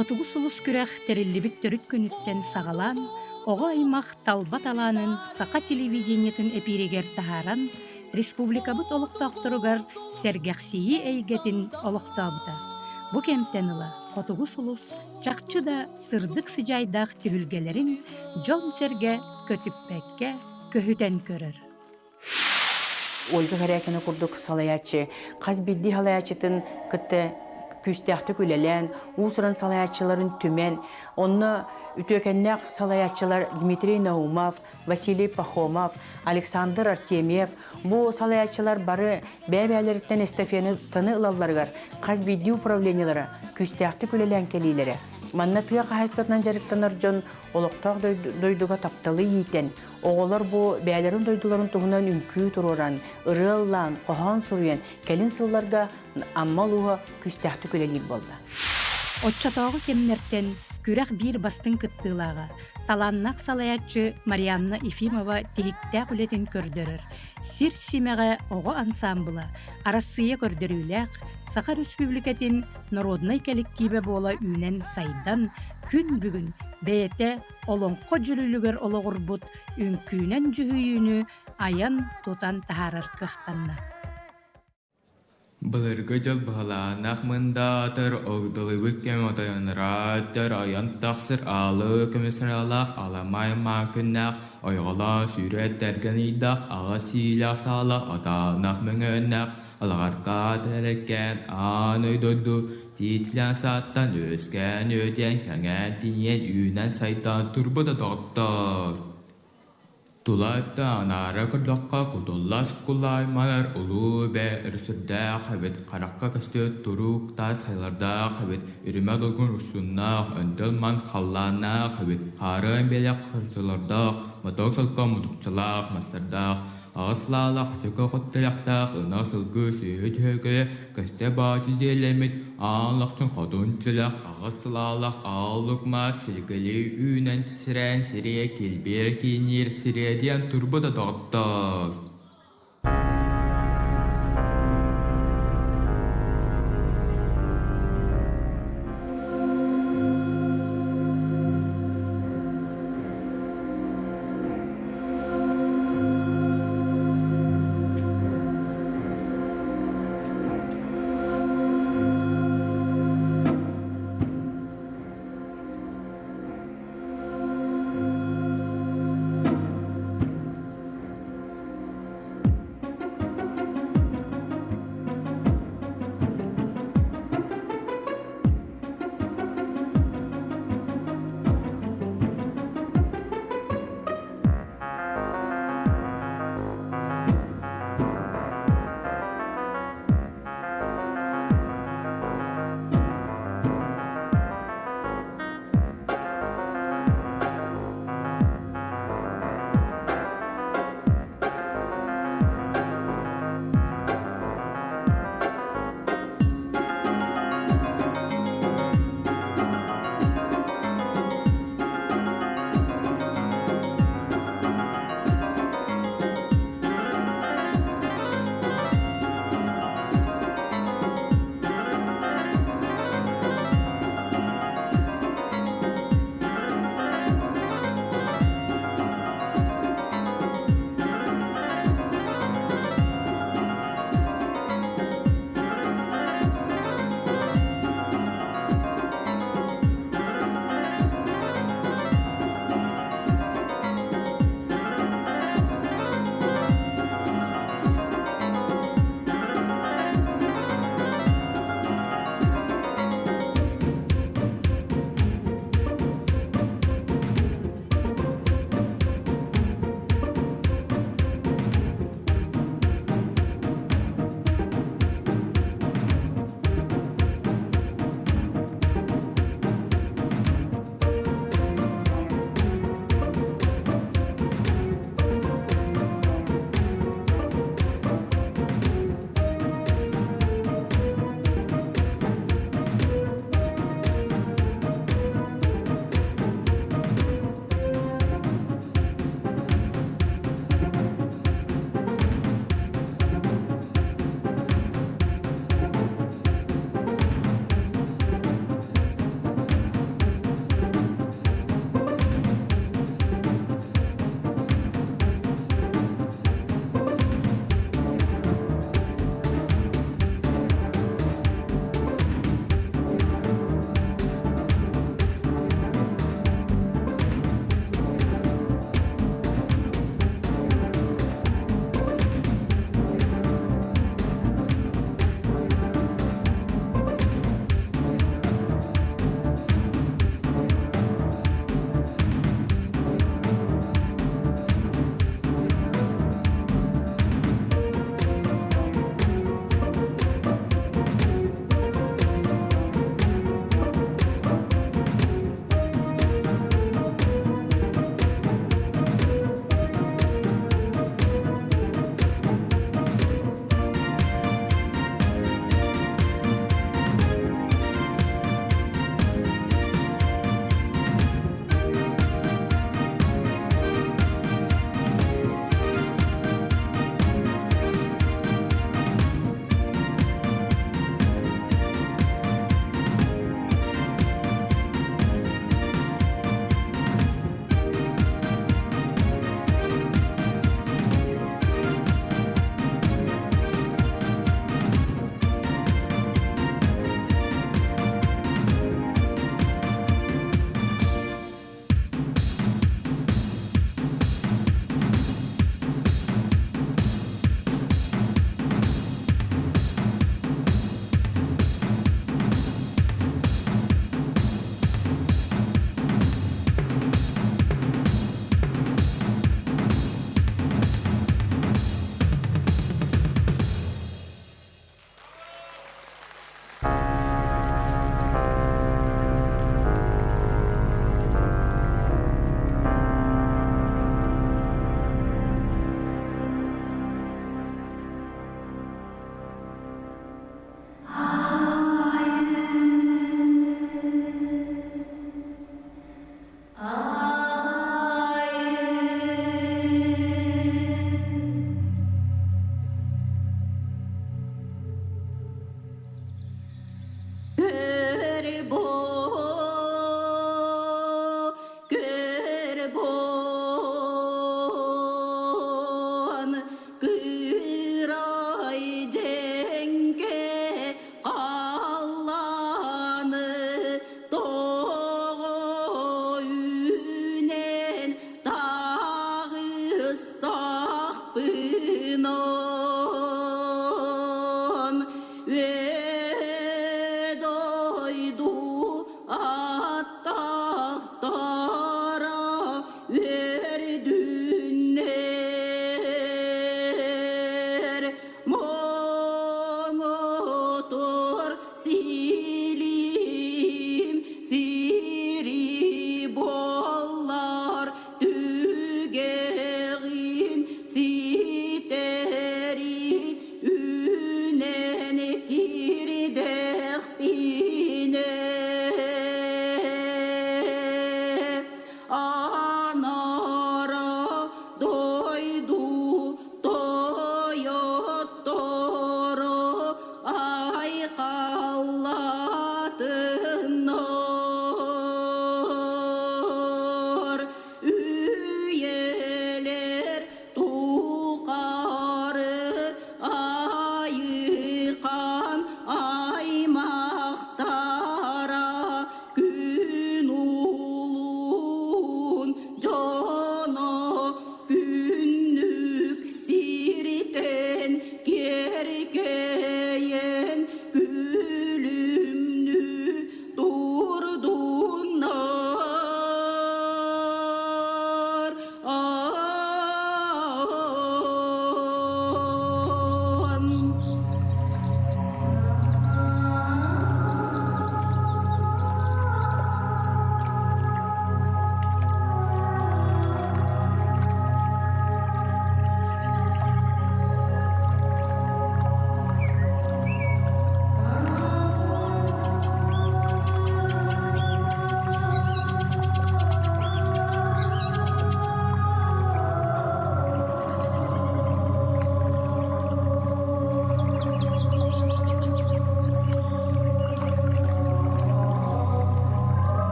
Хотугу сулус күрэх тэриллибит төрүт күнүттэн саҕалаан, оҕо аймах талба талаанын саха телевидениетын эпииригэр таһааран, республикабыт олохтоохторугар сэргэхсийии эйгэтин олохтообута. Бу кэмтэн ыла Хотугу сулус чахчы да сырдык сыдьаайдаах түһүлгэлэрин дьон-сэргэ көтүппэккэ көһүтэн көрөр. Ольга Корякина курдук салайааччы хас биирдии салайааччытын кытта күүстээхтик үлэлээн, уус-уран салайааччыларын түмэн, онно үтүөкэннээх салайааччылар Дмитрий Наумов, Василий Пахомов, Александр Артемьев бу салайааччылар бары бэйэ-бэйэлэриттэн эстафетаны ылалларыгар хас биирдии управлениелара күүстээхтик үлэлээн кэлиилэрэ. Манна тыа хаһаайыстыбатынан дьарыктанар дьон олохтоох дойдуга тапталы иитэн, Оҕолор бу бэйэлэрин дойдуларын туһунан үҥкүү туруоран, ырыа ыллаан, хоһоон суруйан, кэлин сылларга Амма улууһа күүстээхтик үлэлиир буолла. Оччотооҕу кэмнэртэн күрэх биир бастыҥ кыттыылааҕа, талааннаах салайааччы Марианна Ефимова тиһиктээх үлэтин көрдөрөр «Сир симэҕэ оҕо ансаамбыла» Арассыыйа көрдөрүүлээх Саха Өрөспүүбүлүкэтин народнай кэлэктиибэ буола үүнэн-сайдан, күн бүгүн бэйэтэ олоҥхо дьүрүлүгэр олоҕурбут үҥкүүнэн дьүһүйүүнү айан-тутан таһаарар кыахтанна. Былыргы дьыл быһылааннаах мындаатар огдолуйбут кэм отойуннарааттар айан тахсар аалы көмүс сыралаах аламай маакыннаах ойоҕолоон сүүрэ тэргэн ыйдаах аҕа сиилээх саалаах атаанах мөҥүөннээх алаҕаркаа тэлэккээн аан ый дойду Тиитлээн сааттан үөскээн үөдүйэн кэҥээн тиийэн үүнэн сайдан турбута доҕоттоор. Тула өттө анаара көрдөххө кутуллас кулаайманар улуу эбэ өрүсүрдээх эбит, харахха көстүө туруук таас хайалардаах эбит, үрүмэ долгун урсуннаах, өндөл ман халлааннаах эбит, хаарыан бэлэх харчылардаах, мотуок солко мутукчалаах мастардаах, Аҕыс лаалаах чөкө хотторохтоох ынах сылгы сүөһү дьөһөгөйө көстө баачы дьиэлэммит аан лохчун хотун чөлөх аҕыс сылаалаах аал лукмаас силикэлии үүнэн сирээн сириэ килбиэр киинниир сириэ диэн турбута доҕоттоор.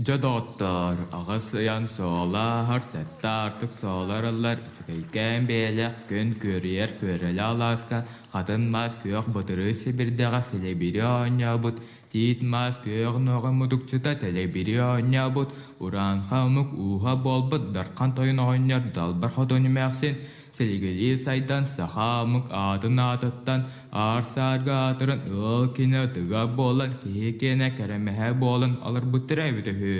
Дьэ, доҕоттоор, аҕыс ыйан суолааһар, сэттэ аартык суоларыллар, үчүгэйкээн бэйэлээх күн күөрүйэр күөрэлэ алааска хатын мас күөх бытырыы сибирдэҕэ силэбири оонньообут, тиит мас күөх ноҕо мутукчута тэлэбири оонньообут, урааҥха омук ууһа буолбут Дархан тойон оҕонньор Далбар Хотун эмээхсин Силигилии сайдан саха омук аатын аатыттан аар-саарга аатыран ыал кини ытыга буолан киһи киэнэ кэрэмэһэ буолан олорбуттара эбитэ үһү.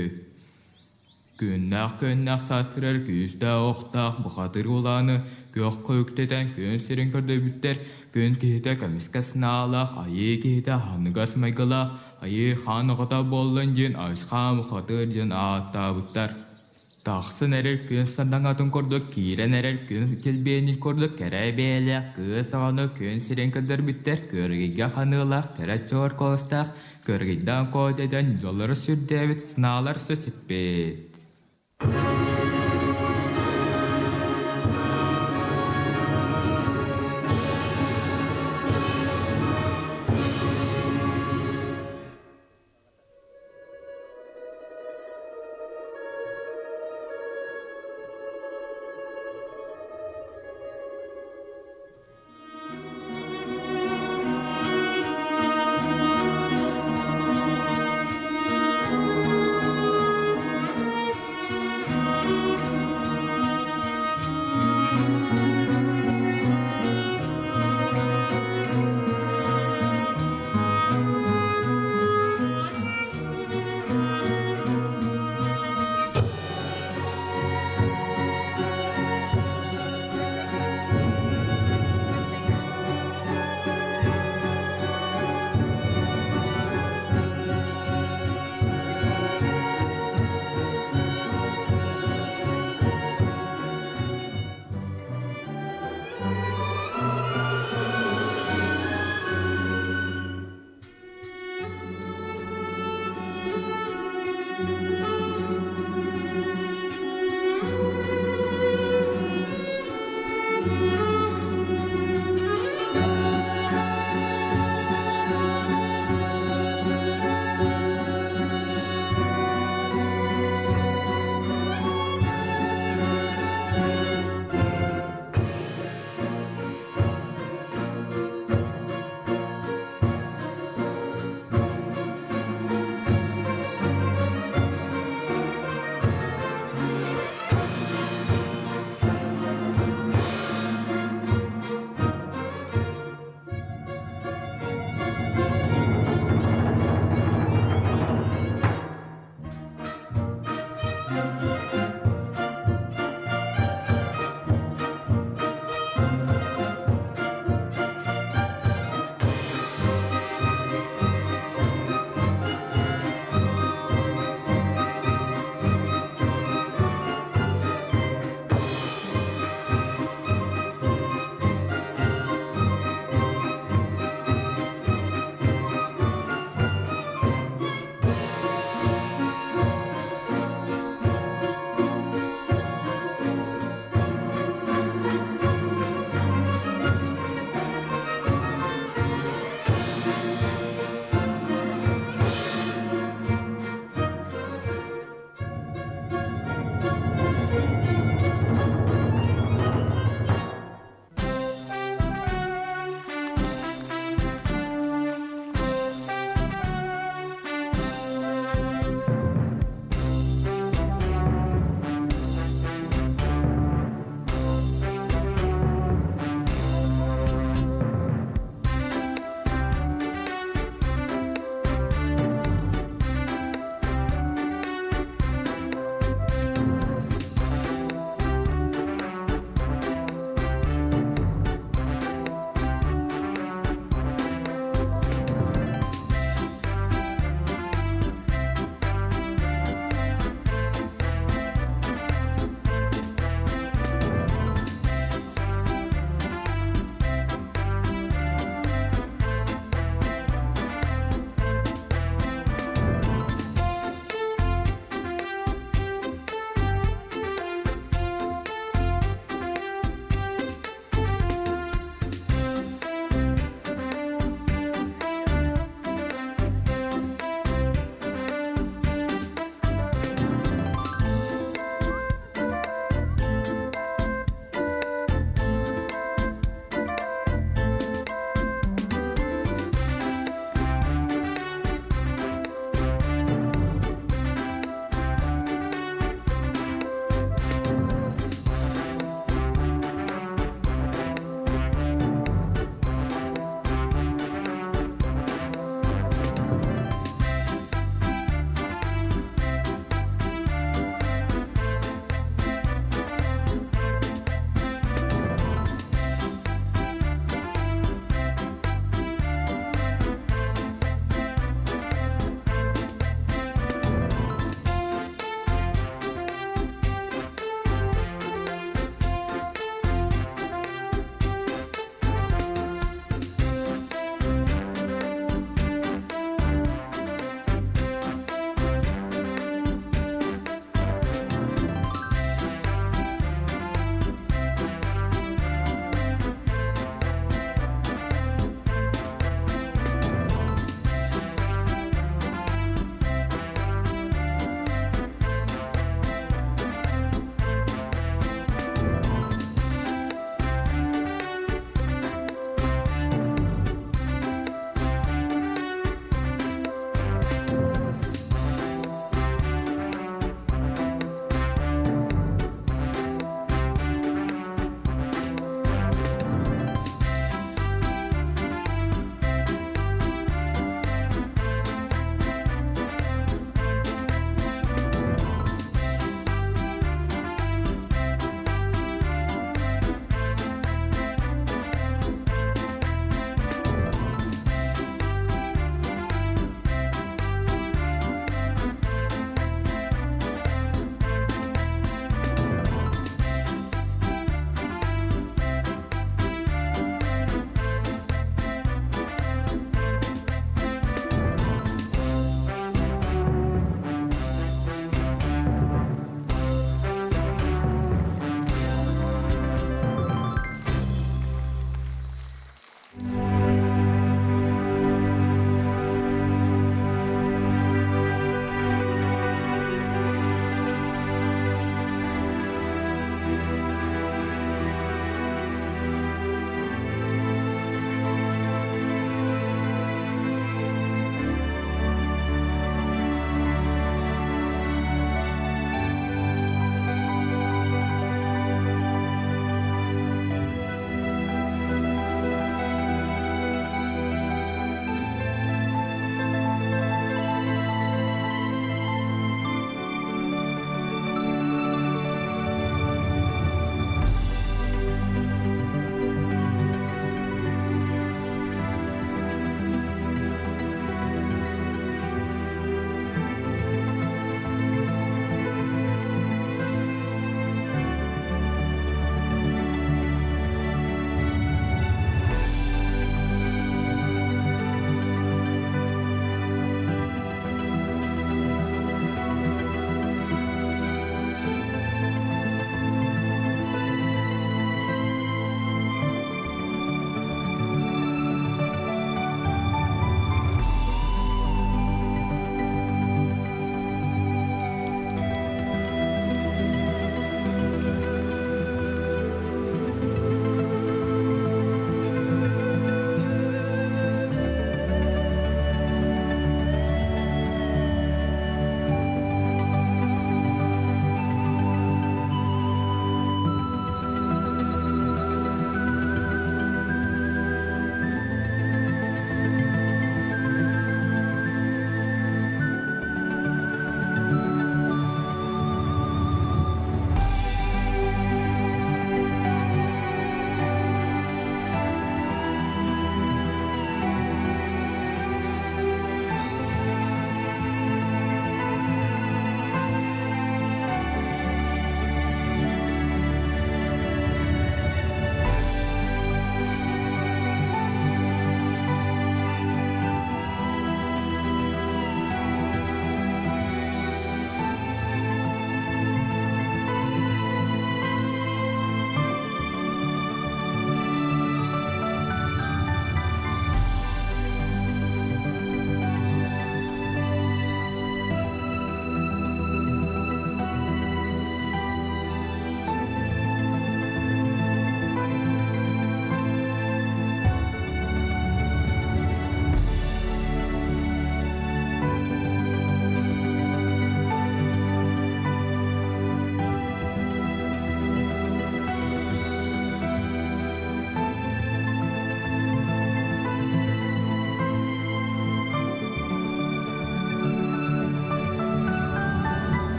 Күннээх-күөннээх саастырар күүстээх-охтоох бухатыыр улааны күөххэ үктэтэн күн сирин көрдөбүттэр, күн киһитэ көмүскэ санаалаах, айыы киһитэ аһыныгас майгылаах, айыы хаан оҕото буоллун диэн айысхаан бухатыыр диэн ааттаабыттар. Тахсан эрэр күн сардаҥатын курдук киирэн эрэр күн килбиэнин курдук кэрэ бэйэлээх кыыс оҕону күн сирин көрдөрбүттэр көрүгүйгэ ханыылаах кэрэ чуор куоластаах көрүгүйдээн куотэтэн дьоллоро сүрдээбит санаалар сөсүппүт.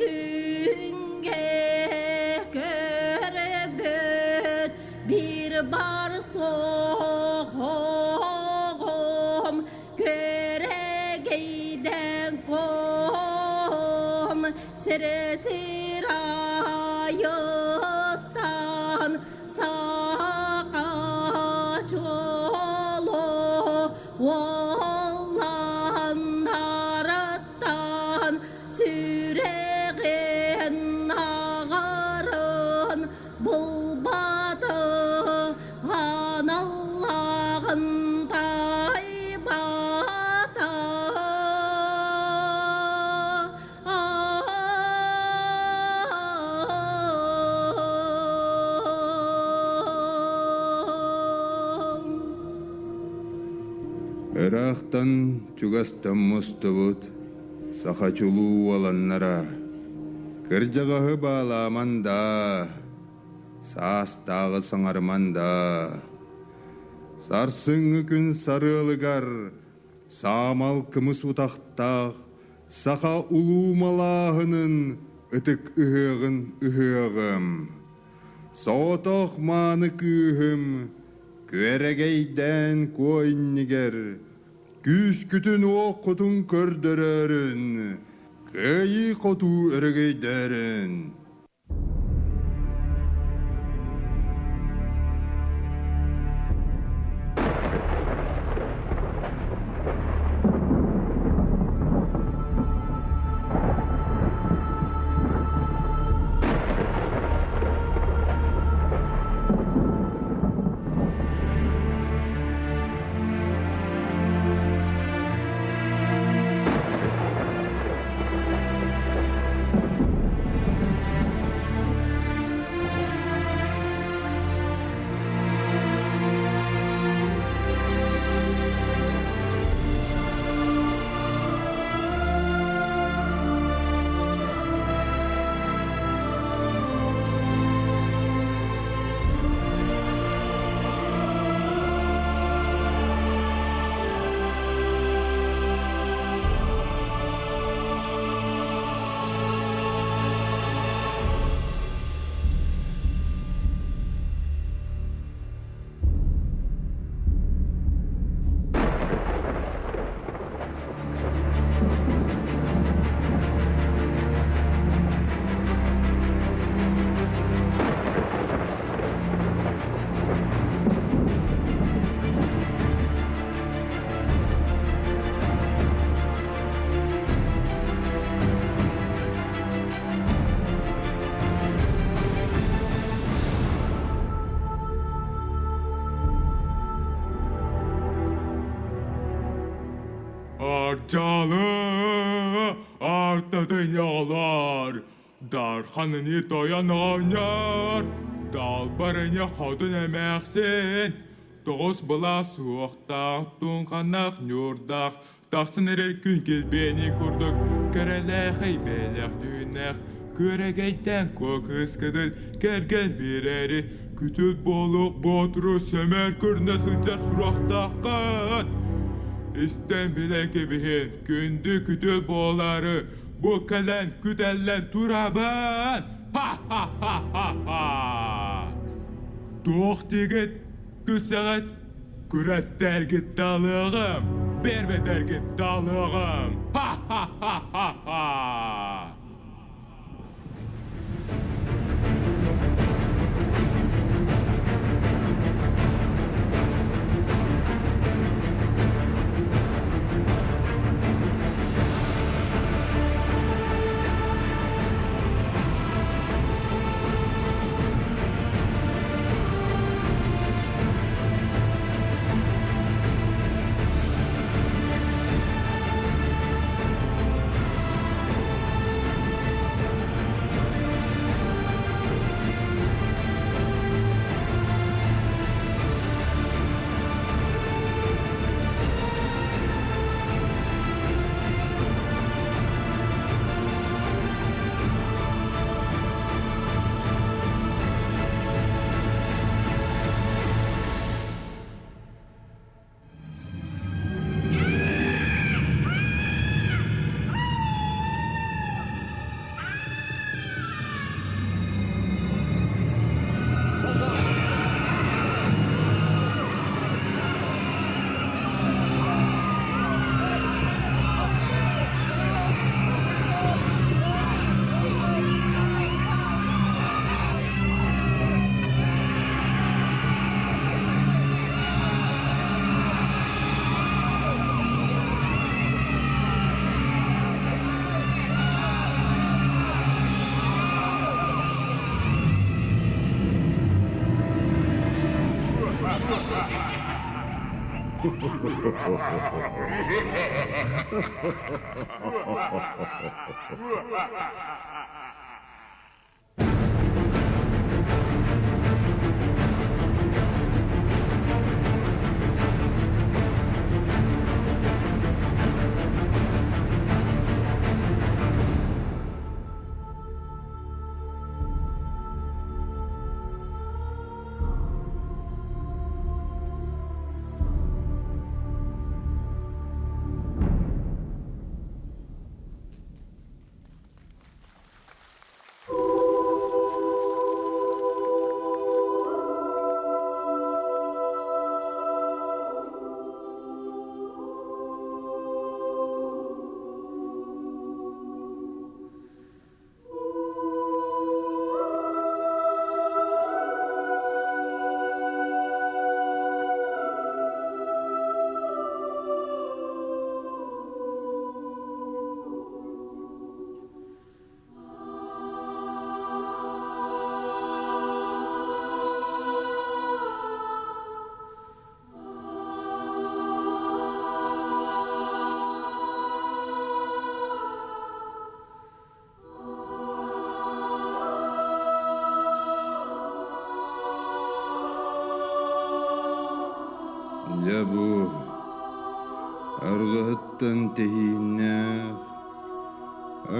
Күҥҥэ көрбүт биир бар соҕоҕом күөрэгэйдэн ком сири-сир айыттан саха чоло уолланнарыттан сүрэҕин аҕарын булбаты аналлааҕын тайбата. Ыраахтан чугастан мустубут саха чулуу уоланнара кырдьаҕаһы баалааман даа, саастааҕы саҥарыман даа. Сарсыҥҥы күн сарыалыгар саамал кымыс утахтаах саха улуу малааһынын ытык ыһыаҕын ыһыаҕым. Соҕотох мааны кыыһым күөрэгэйдээн куо иннигэр күүскүтүн-уоххутун көрдөрөөрүн, кыайыы-хотуу өрөгөйдөөрүн. Чаалы артатын оҕолор, Дархан ини тойон оҕонньор, Далбар ини хотун эмээхсин, Тоҕус былаах суохтаах, туҥханах ньуурдаах, Тахсан эрэр күн килбиэнин курдук кэрэлээхэй бэйэлээх түүннээх, күөрэгэйдээн куо кыыс кыдыл кэргэн биэрээри күтүт буолуох боотуру сэмээр көрүнэ сылдьар сурахтааххын. Истэн билэн кэбиһин, күндү күтүт буолаары бу кэлэн күтэллэн турабын! Ха-ха-ха-ха-ха! Туох диигит, күлсэҕит? Күрэттэргит талыаҕым, биэрбэтэргит талыаҕым! Ха-ха-ха-ха-ха! Дьэ бу арҕаһыттан тэһииннээх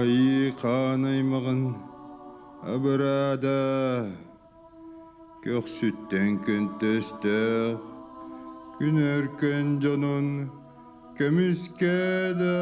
айыы хаан аймаҕын абыраада көхсүттэн көнтөстөөх күн өркөн дьонун көмүскээ да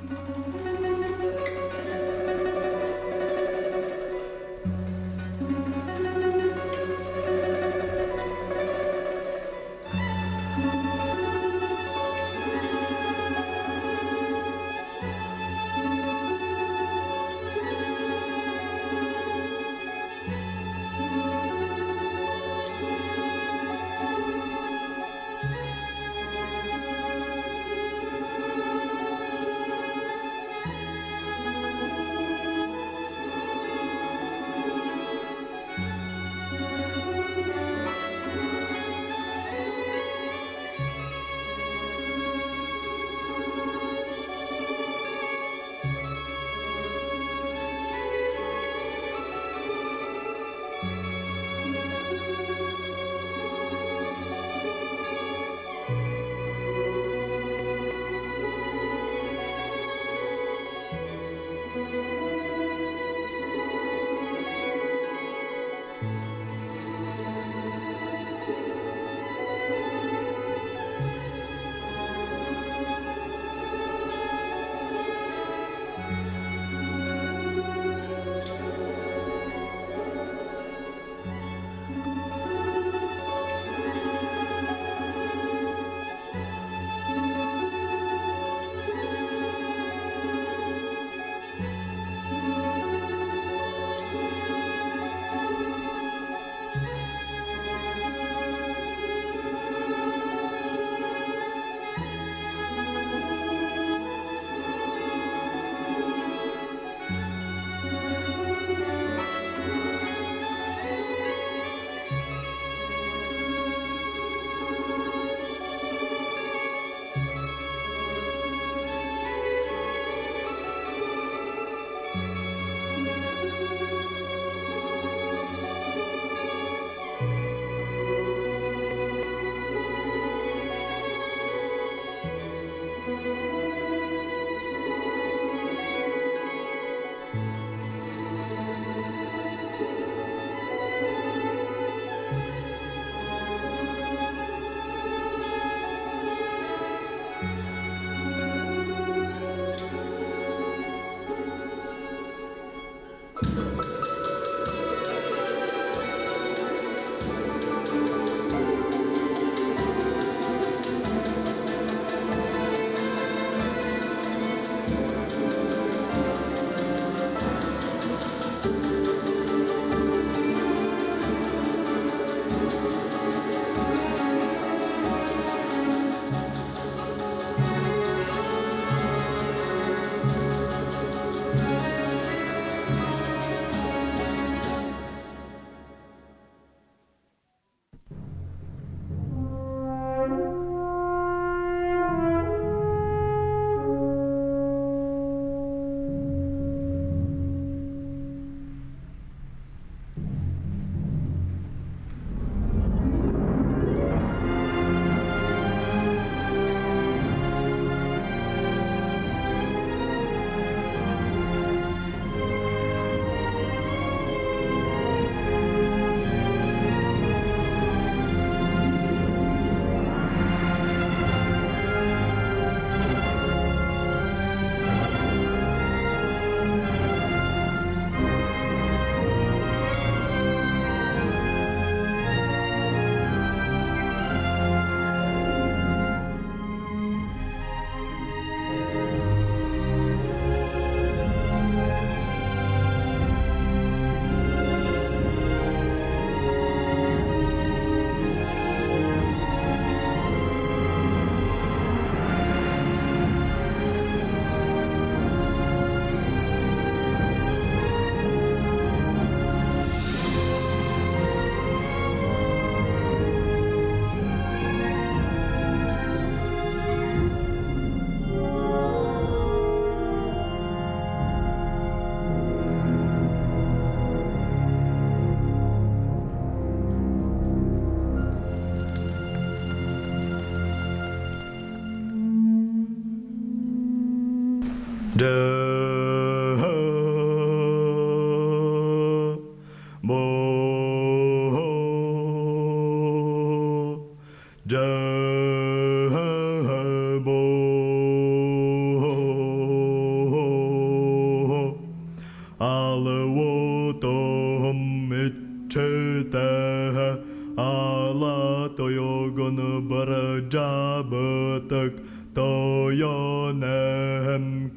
Bo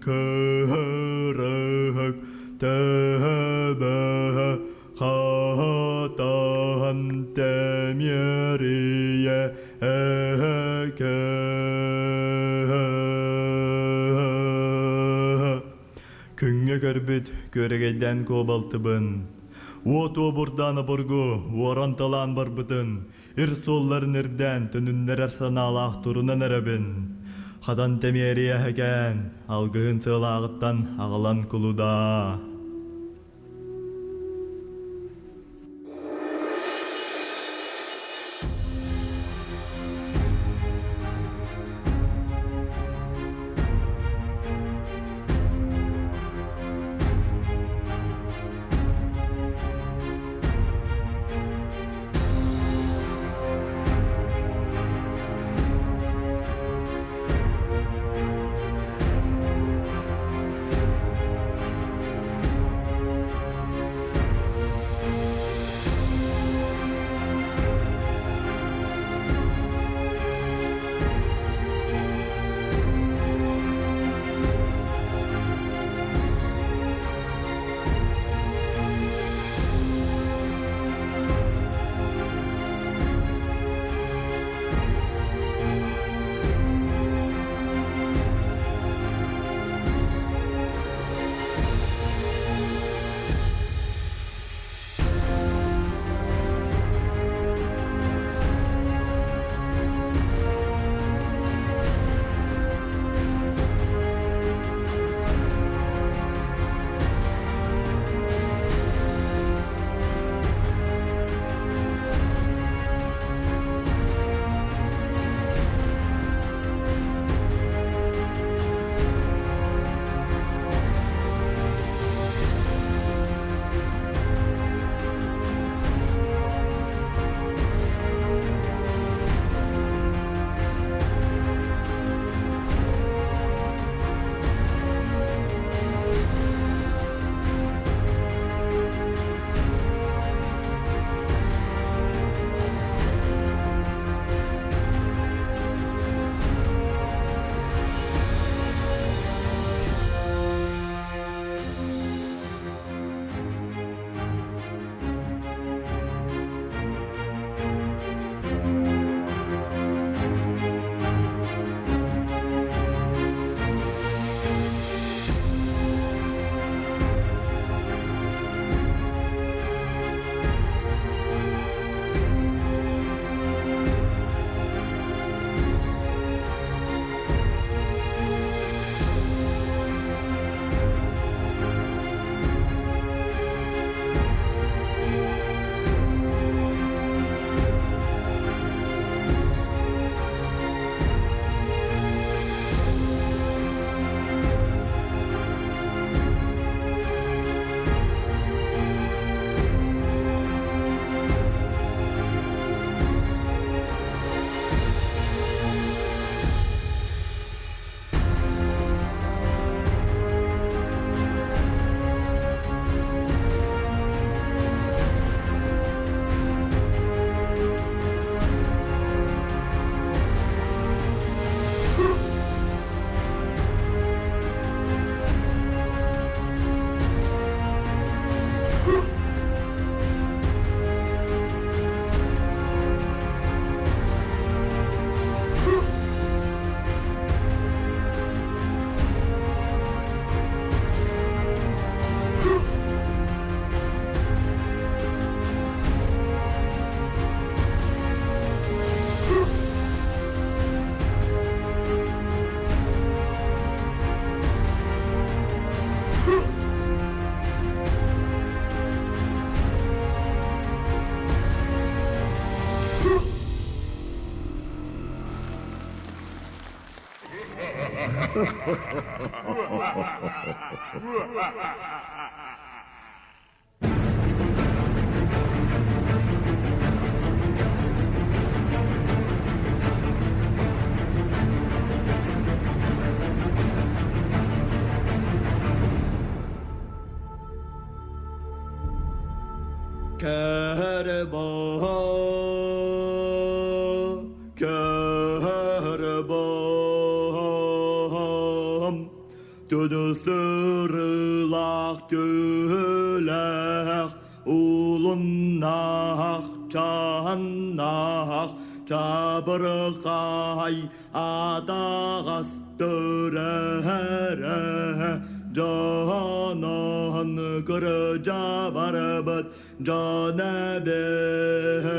кыһырыһык төбөһө хатаһан тэмиэрийэ Күҥҥэ көрбүт күөрэгэйдээн куобалтыбын, уот уобурдаан обургу уоран-талаан барбытын, ир суолларын ирдээн төнүннэрэр санаалаах турунан эрэбин. Хатан тэмиэрийэ эһэкээн, алгыһын сыалааҕыттан аҕалан кулудаа. Кэрэ Сүдү сырыылаах түһүүлээх, улуннаах, чаһаннаах, чабырҕай атаҕастырара дьонон кырдьа барбыт дьон эбит.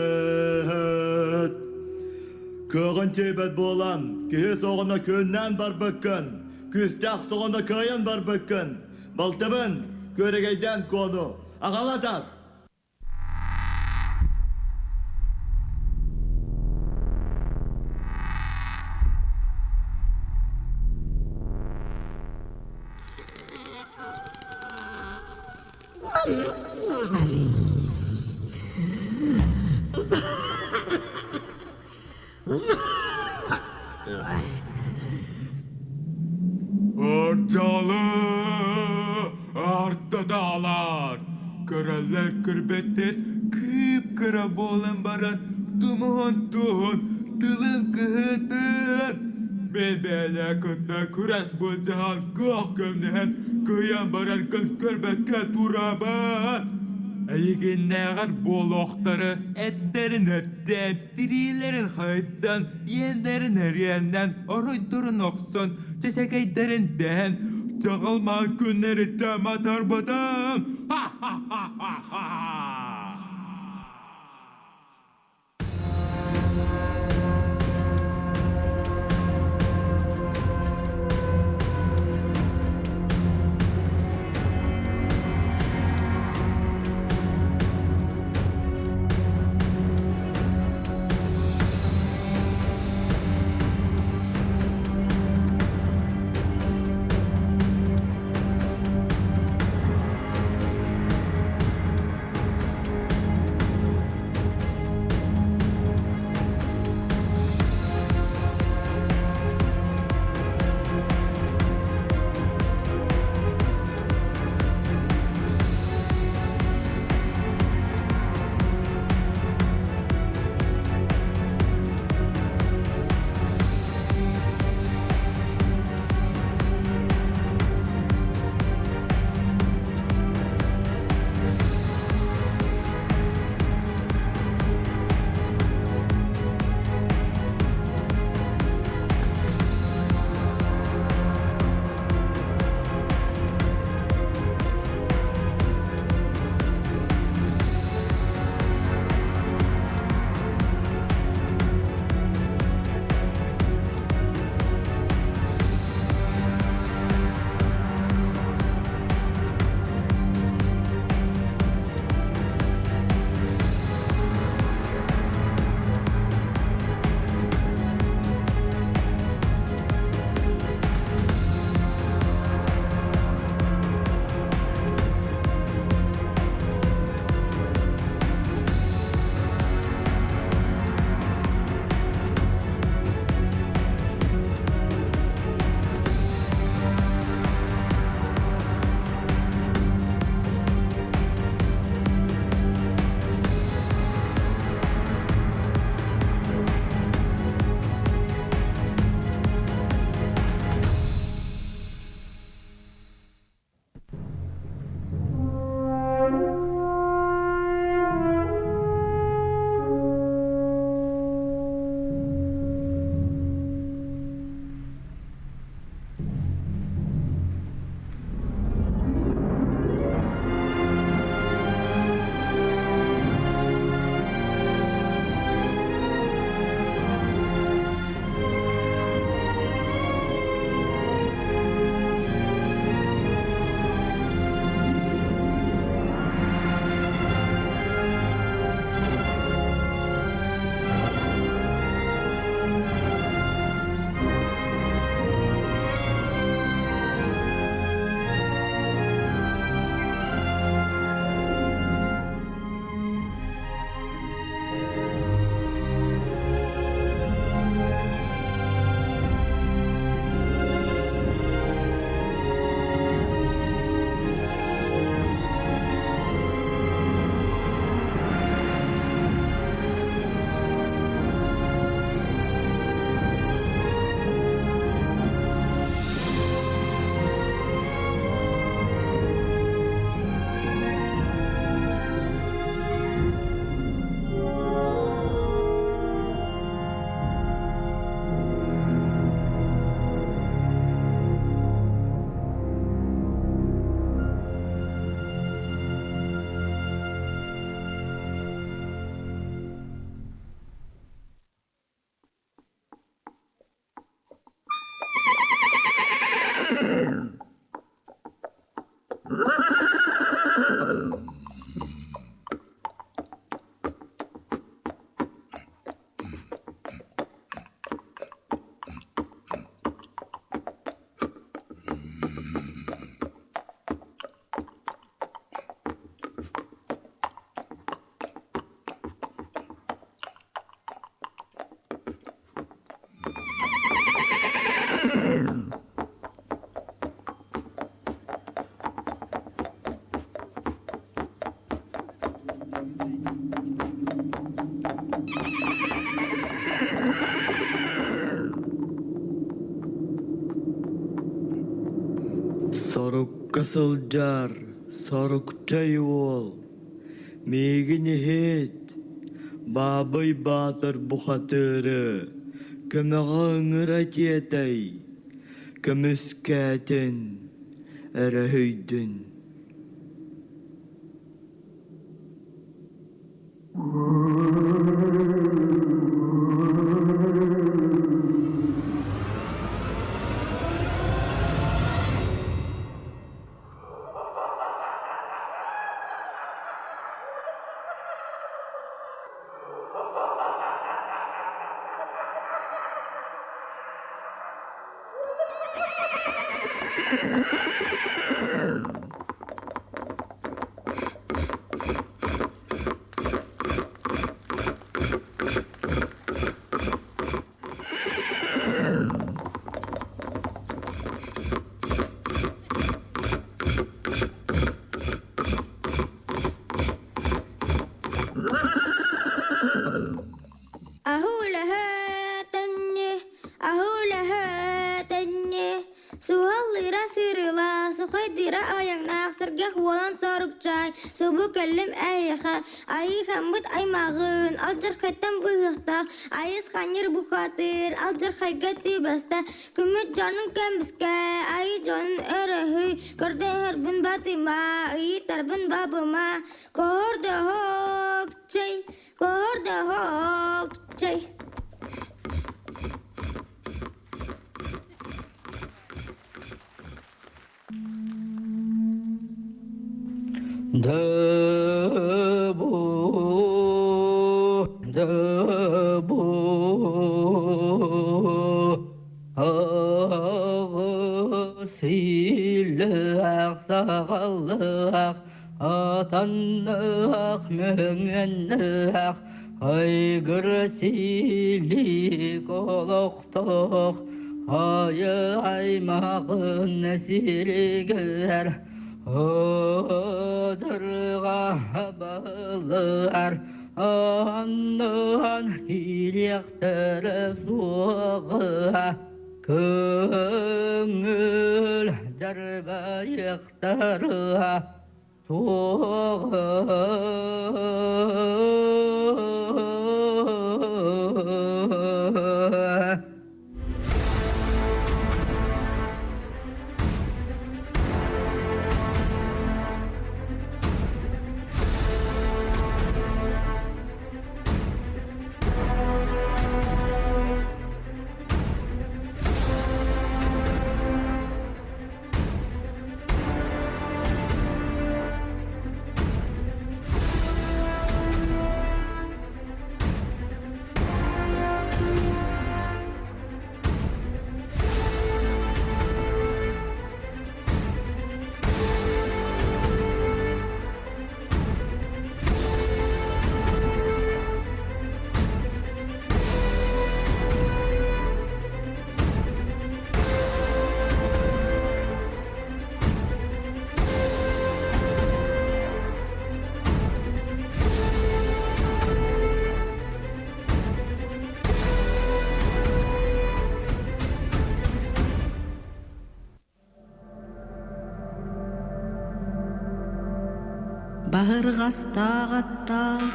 Кыаҕын тиийбэт буолан, киһи соҕуна күннээн барбыккын, күүстээх соҕуна кыайан барбыккын, балтыбын күөрэгэйдээн куону аҕалатат! Ардалы артадаалар көрөллөр көрбөттөр кыып-кыра буолан баран тумуһун туһун тылын кыһытын Мен кытта күрэс былдьаһан кыах көмнөһөн кыайан бараргын көрбөккө турабын. Эйигиннээҕэр буолуохтары эттэрин өттөөн тириилэрин хайдан, иэннэрин эриэннэн, оройдорун охсон, чэчэкэйдэрин дэһэн, чаҕылмаан күннэриттэн матарбытым. Ха-ха-ха-ха-ха! Сорукка сылдьар сорукчай уол, миигин иһит, Баабый Баатыр бухатыыры көмөҕө ыҥыра тиэтэй, көмүскээтин, өрөһүйдүн. Аһуулаһа-тэнньэ, аһуулаһа-тэнньэ, Суһаллыыра сырыылаах, сухайдыыра айаҥнаах, сэргэх уолан сорукчаай, субу кэллим эйиэхэ, айыыхаммыт аймаҕын, алдьархайтан быыһыахтаах, айыс ханньыр бухатыыр, алдьархайга түбэстэ, күммүт дьонун көмүскэ, айыы дьонун өрөһүй, көрдөһөрбүн батыма, ыйытарбын бабыма, Көрдөһөкчэй, көрдөһөкчэй. Дыбу, дыбу, аҕыс иллээх саҕаллаах Атаннаах мөҥөннөөх айгыр силик олохтоох айы аймаҕын сиригэр ыдырҕа балар анныан киириэхтэрэ суоҕа көҥүл дарбайыахтара суоҕа. Баһырҕастаах аттаах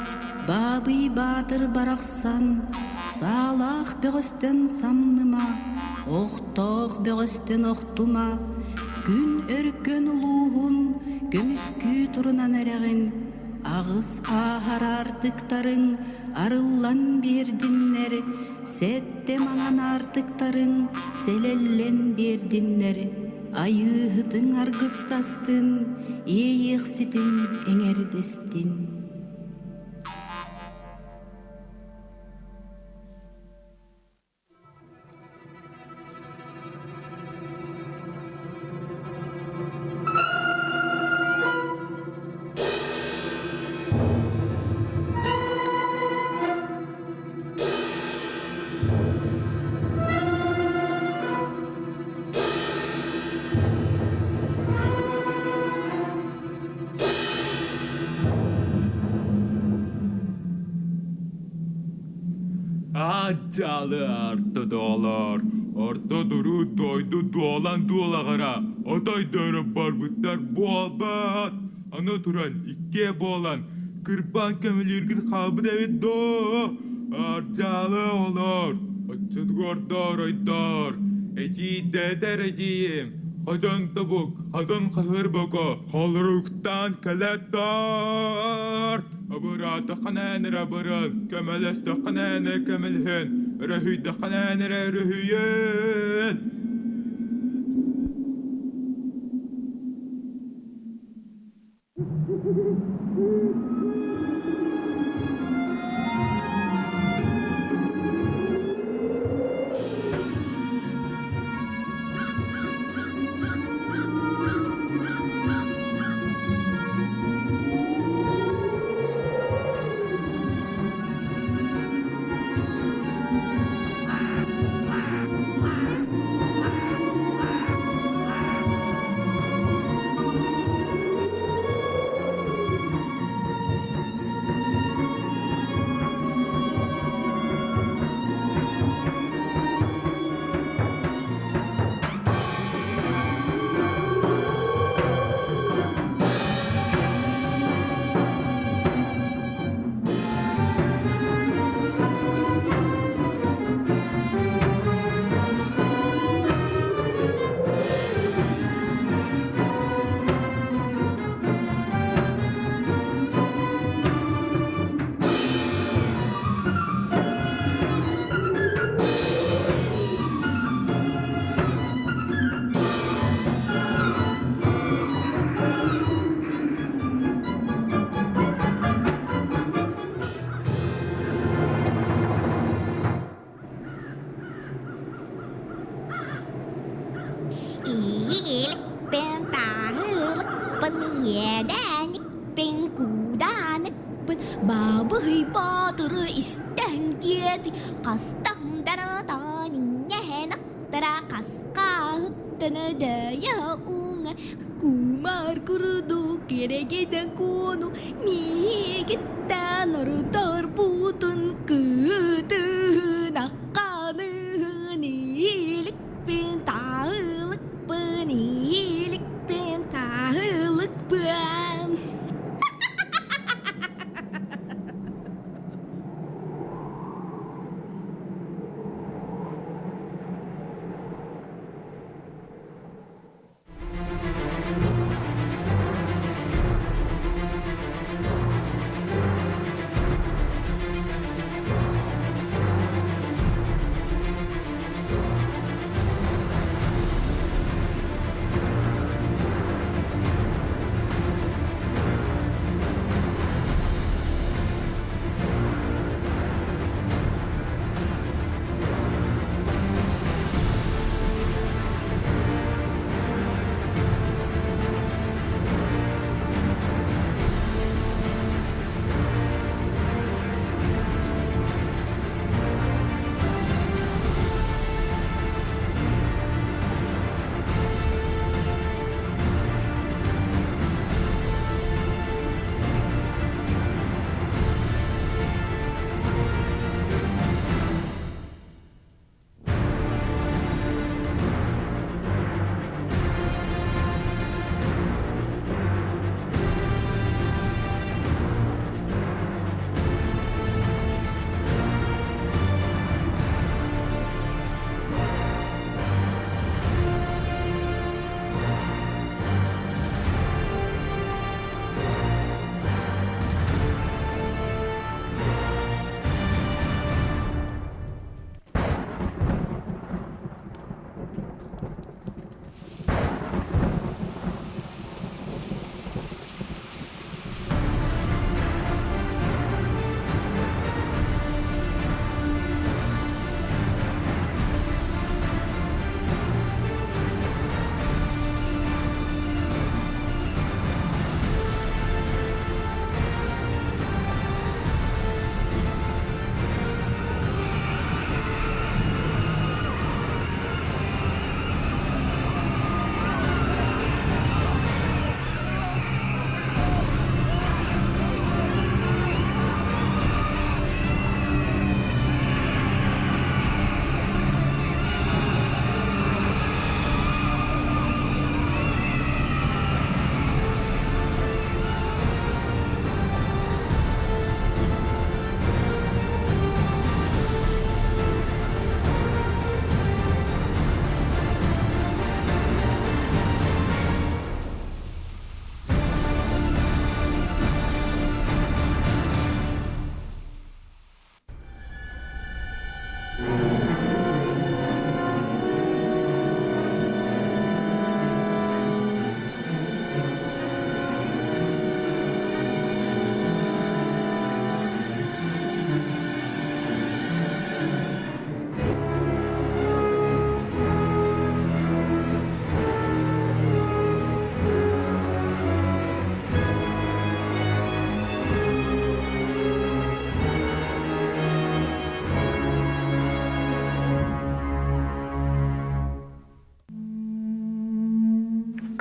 Баабый Баатыр барахсан саалаах бөҕөстөн самныма, охтоох бөҕөстөн охтума, күн өркөн улууһун көмүскүү турунан эрэҕин, аҕыс ааһар аартыктарыҥ арыллан биэрдиннэр, сэттэ маҥан аартыктарыҥ сэлэллэн биэрдиннэр. Айыыһытыҥ аргыстастын, иэйиэхситиҥ эҥэрдэстин. Аадьалы арты доолор, орто дуруу дойду дуолан дуолаҕара, отойдору барбыттар буолбат. Аны туран иккиэ буолан кырбаан көмөлүүргүт хаалбыт эбит доо! Ардьаалы оҕолоор, оччотугар ойдоор, эдьиийдэтэр эдьиийим, хотон тобук, хотон хаһыр боко, холоруктаан кэлэ тарт! Абыраатаххына эрэ абыран, көмөлөстөххүнэ эрэ көмөлөһөн, өрөһүйдэххинэ эрэ өрөһүйэн! Ииликпин, тааһылыкпын, иэдээникпин, куудааныкпын, баабыһый боотуру истэн киэти, хастан дарытан иҥэһэн аттара хасхааһыттан өдөйө уҥа кумар курдук кэрэгидэн куону миигиттэн ордорбутун кытыһынахханыһын ииликпин таһылыкпын ииликпин таһылыкпын.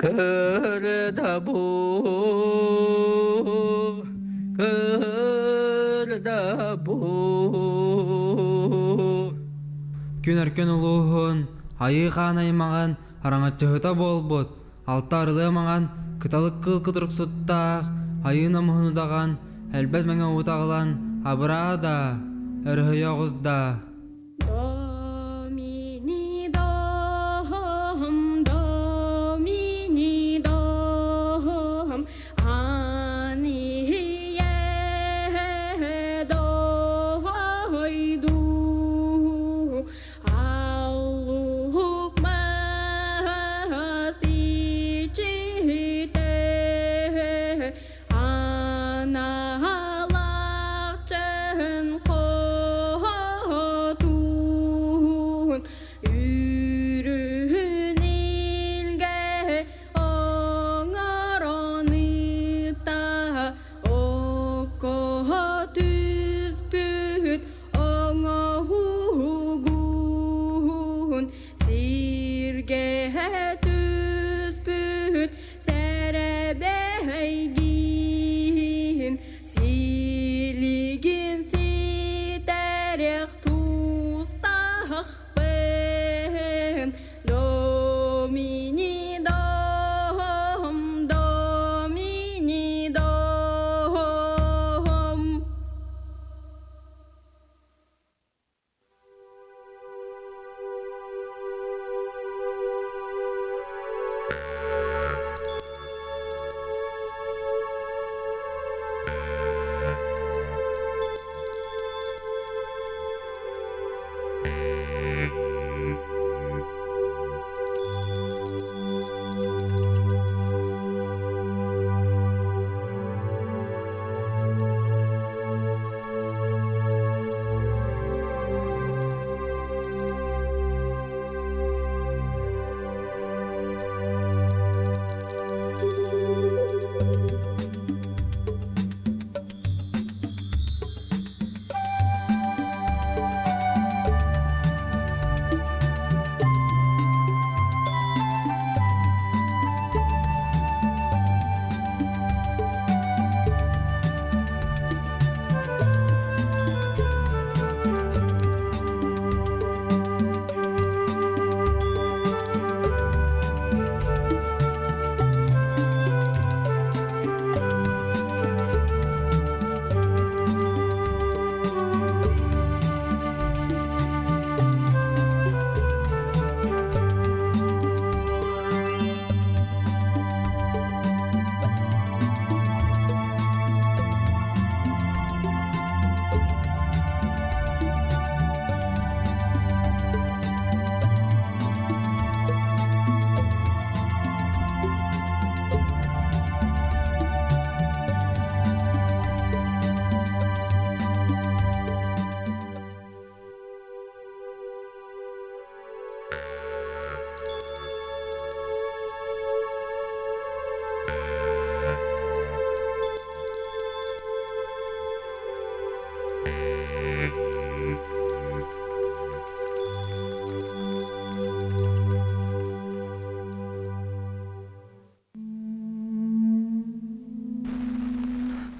Көрдө бу, көрдө бу. Күн өркөн улууһун, айыы хаан аймаҕын араҥаччыһыта буолбут, алта арылыа маҥан, кыталык кыыл кутуруксуттаах, айыы намыһын удаҕан, элбэт мэҥэ уутаҕылан, абыраа да, өрөһүйэ оҕус да. Домини дом, домини дом, ани дойду, аллук мас ичите, аналахчын хотун, үрүн илгэ оҥороныта, окко түспүт оҥоһугун, сиргэ түспүт сэрэбэйгин, силигин ситэрэх тустаахпын, Домини дом, домини дом.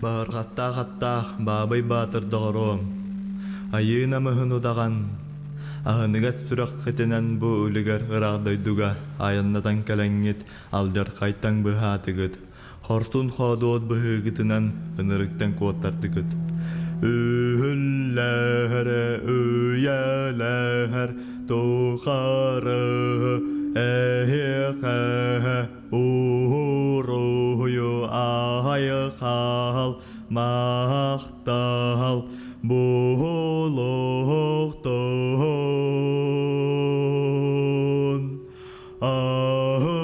Баһырҕаттаах аттаах Баабый Баатыр доҕоруом, айыы намыһын удаҕан, аһыныгас сүрэххитинэн бу үлүгэр ыраах дойдуга айаннатан кэлэҥҥит алдьархайтан быһаатыгыт, хорсун-хоодуот быһыыгытынан ынырыктан куоттардыгыт. Үһүллэһэр, үйэлэһэр тухары эһиэхэ Уһуруһуйу аһайхал махтал буһулуохтун. Аһын.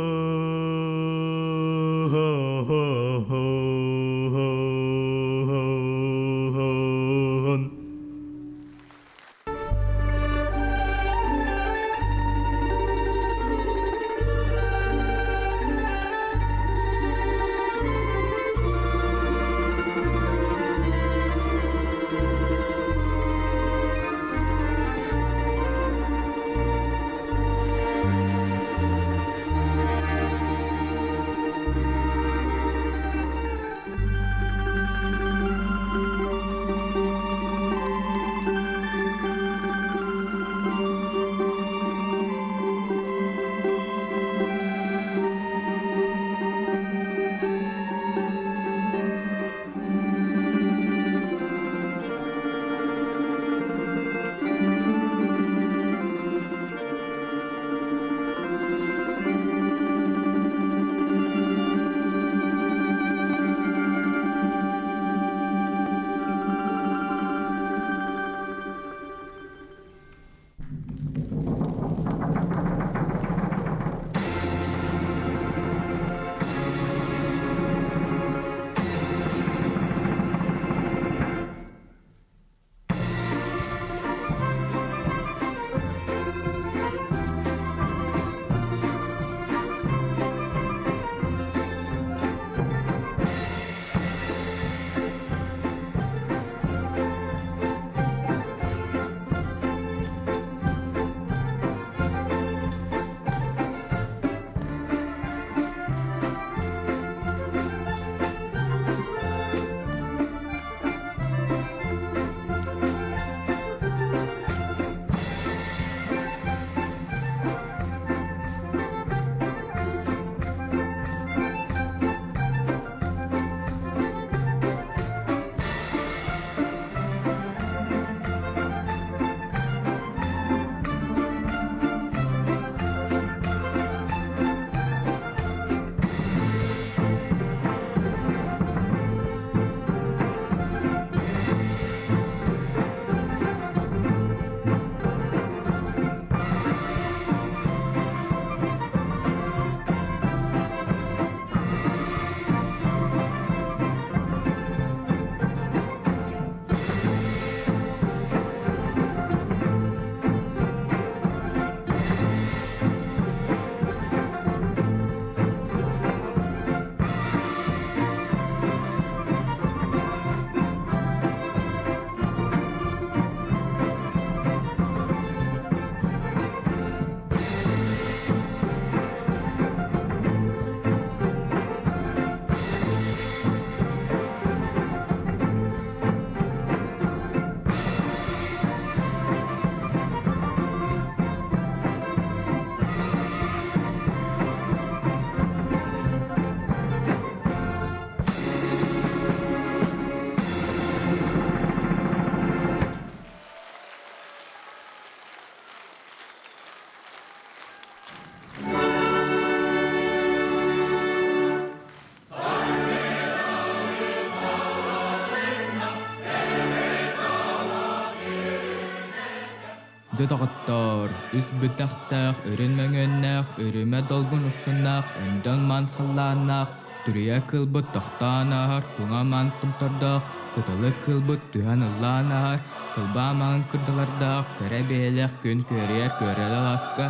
Дьэ доҕоттоор, үс быдахтаах, үрүн мөҥүөннээх, үрүмэ долгун урсуннаах, өндөл маан халлааннаах, Туруйа кыылбыт тохтоон ааһар, туҥа маан томтордоох, кытылык кыылбыт түһэн ыллаан ааһар, кылбаа маҥан кырдалардаах, кэрэ бэйэлээх күн күөрүйэр күөрэлэ алааска,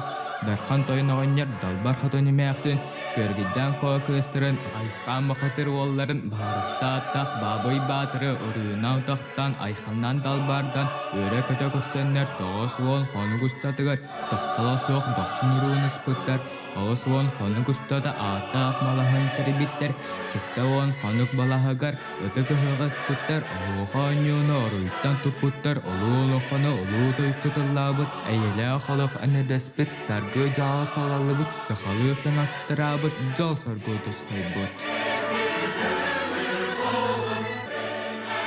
Дархан тойон оҕонньор далбар хотун эмээхсин, Күөргүйдээн куо кыыстарын, Айысхаан бухатыыр уолларын баһарыстааттах Баабый Баатыры уруйунан утахтаан, айханнаан далбаардан, үөрэ-көтө көрсөннөр 90 хонук устатыгар тохтоло суох дохсун уруун ыспыттар, 80 хонук устата ааттаах малаһын тэрийбиттэр, 70 хонук балаһыгар ытык ыһыаҕы ыспыттар, оһуоха оонньууну оруйуттан туппуттар, улуу олоҥхону улуу тойуксут ыллаабыт, эйэлээх олох энэдэспит, саргы дьаалы салаллыбыт, сахалыы саҥастыраабыт, дьол-соргу тусхайбыт.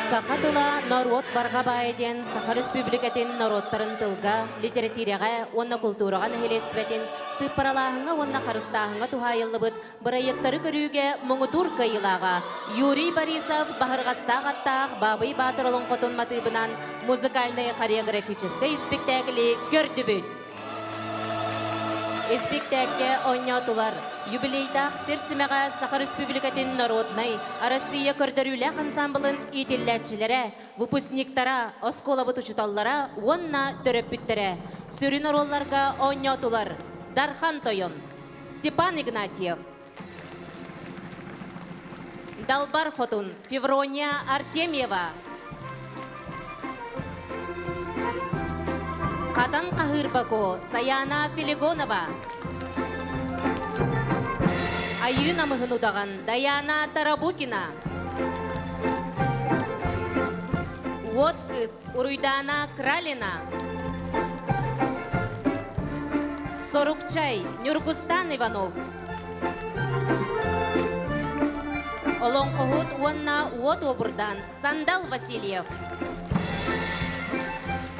Саха тыла норуот барҕа баайа диэн Саха Республикатын норуоттарын тылга, литэрэтиирэҕэ уонна култуураҕа нэһилиэстибэтин сыыппаралааһыҥҥа уонна харыстааһыҥҥа туһаайыллыбыт бырайыактары көрүүгэ муҥутуур кыайыылааҕа Юрий Борисов Баһырҕастаах аттаах Баабый Баатыр олоҥхотун матыыбынан музыкальнай хореографическай испиктээкили көрдүбүт. Испиктээккэ оонньоотулар юбилейдаах сир симэҕэ Саха Республикатын народнай Россия көрдөрүүлээх ансамблын иитиллээччилэрэ, выпускниктара, оскуолабыт учууталлара уонна төрөппүттэрэ. Сүрүн оруолларга оонньоотулар Дархан Тойон, Степан Игнатьев, Далбар Хотун, Феврония Артемьева, Хатан Хаһыырбако, Саяна Филигонова, Айыы Намыһын удаҕан Даяна Тарабукина, Уот кыыс Уруйдаана Кралина, Сорукчай Ньургустан Иванов, Олоҥхоһут уонна уот уобурдаан Сандал Васильев,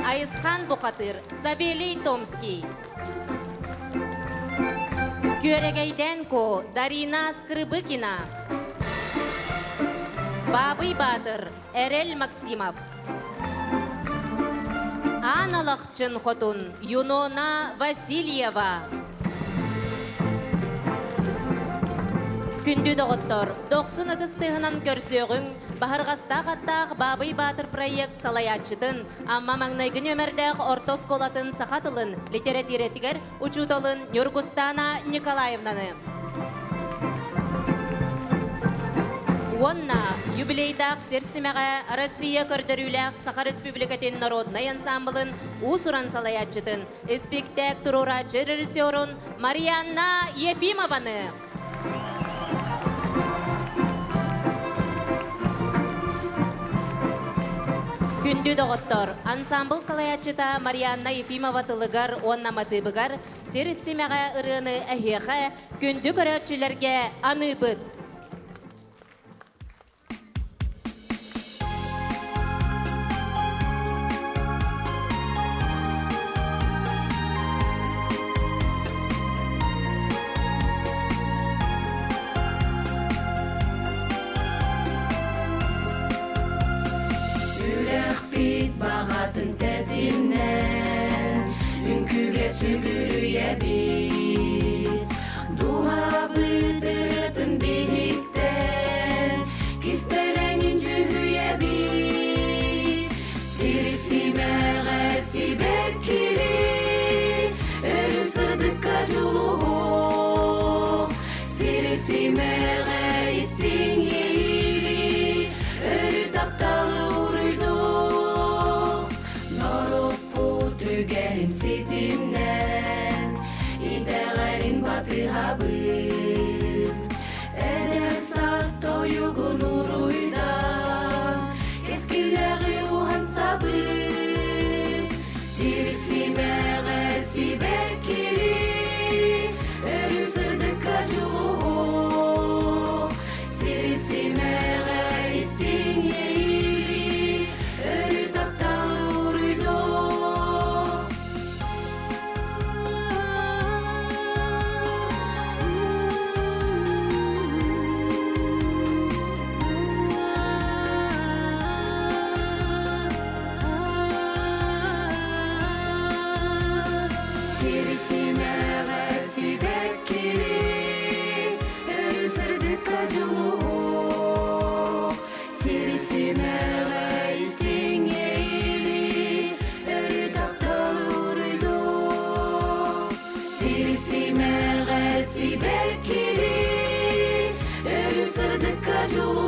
Айысхан Бухатыыр Савелий Томский, Күөрэгэйдээн Ко Дарина Скрыбыкина, Баабый Баатыр Эрэл Максимов, Аан Алахчын Хотун Юнона Васильева. Күндү доҕоттор, дохсун ытыс тыаһынан көрсүөҕүҥ Баһырҕастаах аттаах Баабый Баатыр проект салайааччытын, Амма маҥнайгы нүөмэрдээх орто оскуолатын саха тылын литэрэтиирэтигэр учууталын Ньургустаана Николаевнаны. Уонна юбилейдаах сир симэҕэ Россия көрдөрүүлээх Саха Республикатын народнай ансамблын уус-уран салайааччытын, испиктээк туруорааччы режиссерун Марианна Ефимованы. Күндү доҕоттор, ансамбл салайааччыта Марианна Ефимова тылыгар уонна матыыбыгар сир симэҕэ ырыаны эһиэхэ күндү көрөөччүлэргэ аныыбыт. Сүрэхпит баҕатын тэтимнэн үҥкүүгэ сүгүрүйэбит Дууһабыт ырыатын биһиктэн кистэлэҥин дьүһүйэбит Сири симэҕэ сибэккили өрүү сырдыкка дьулуһуох Сири симэҕэ истиҥ иэйиили өрүү тапталы уруйдуох Норуоппут үгэһин ситимнэн. Дьулу.